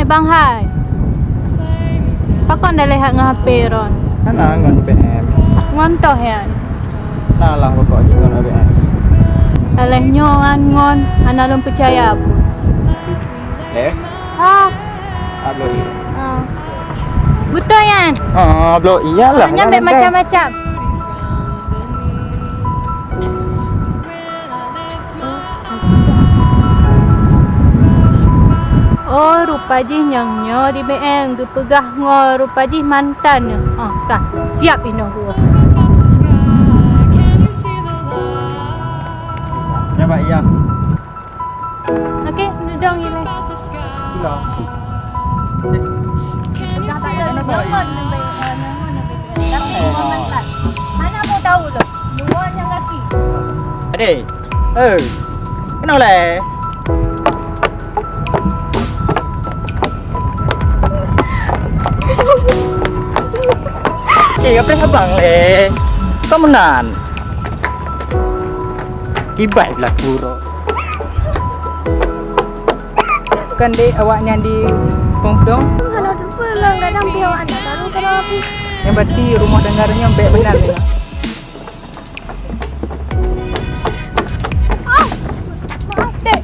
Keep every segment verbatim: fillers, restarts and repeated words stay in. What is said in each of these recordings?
Bang hai. Pakon daleh that ngon H P droen? Hana, ngon B B M. Ngon toh nyan? Na lah pokok jih ngon B B M. Daleh nyoe ngon, ngon hana lôn peucaya pun. Eh? Ha? Abloe. Ha. Beutôi nyan? Ha, abloe iyalah. Nyan bèk macam-macam. Oh, rupa jih nyang nyoe di B M geupeugah ngon rupa jih mantan nyoe. Oh, ka. Siap inoe geuh. Nyoe bak iya. Okey, neudong ilèe. Iya. Mana mau tahu loh? Dua nyang kaki. Adé. Eh. Kenapa leh? Eh, apa abang leh? Kamu nan? Kibai lah buruk. Kan dek awak nyan di Pongdong. Hana teupeu lah, kadang pih awak nak taruh kalau aku. Yang berarti rumah tangga nyan baik benar ni. Ah! Maaf, dek.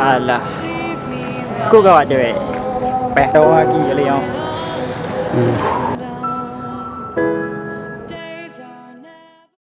Alah. Ku gawat cewek. Peh doa lagi kali nyoe. Hmm.